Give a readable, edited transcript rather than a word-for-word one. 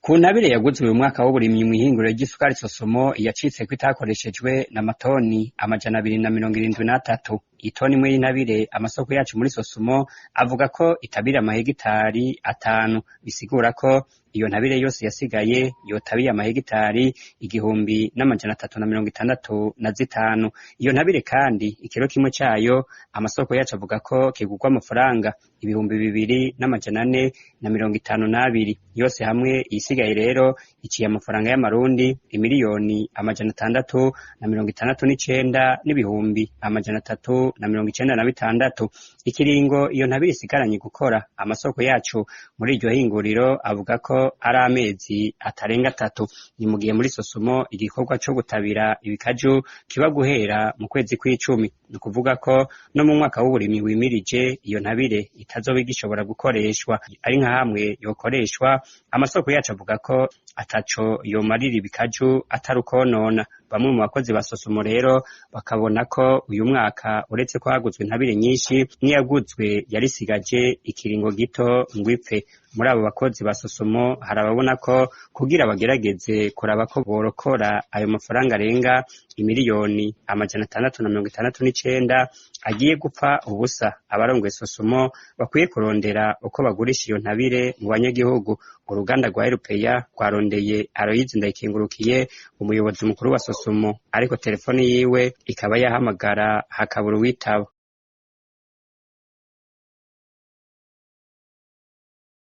Ku ntabire yaguzwe uyu mwaka w'uburimyi mw'ihinguriro ry'isukari Sosomo, yacitseko itakoreshejwe na matoni 273. Itoni imwe y'intabire, amasoko yacu muri Sosomo avuga ko itabira amahegitari 5, bisigura ko iyo ntabire yose yasigaye yotabiye amahegitari 1365. Iyo ntabire kandi ikiro kimwe cayo, amasoko yacu avuga ko kigurwa amafaranga 2452. Yose hamwe iyisigaye rero iciye amafaranga y'amarundi imiliyoni 669 n'ibihumbi 396. Ikiringo iyo ntabire isigaranye gukora, amasoko yacu muri iryo hinguriro avuga ko ari amezi atarenga 3. Ni mu gihe muri Sosomo igikorwa co gutabira ibikaju kiba guhera mu kwezi kw'icumi, ni ukuvuga ko no mu mwaka w'uburimyi wimirije iyo ntabire itazoba igishobora gukoreshwa. Ari nka hamwe yokoreshwa, amasoko yacu avuga ko ataco yomarira ibikaju atari ukonona. Bamwe mu bakozi ba Sosomo rero bakabona ko uyu mwaka, uretse ko haguzwe intabire nyinshi, n'iyaguzwe yarisigaje ikiringo gito ngo ipfe. Muri abo bakozi ba Sosomo hari ababona ko kugira bagerageze kuraba ko borokora ayo mafaranga arenga imiliyoni 669 agiye gupfa ubusa, abarongoye Sosomo bakwiye kurondera uko bagurisha iyo ntabire mu banyagihugu. Uruganda rwa Erupeya rwarondeye Aloyizi Ndayikengurukiye, umuyobozi mukuru wa Sosomo, ariko telefoni yiwe ikaba yahamagara hakabura uwitaba.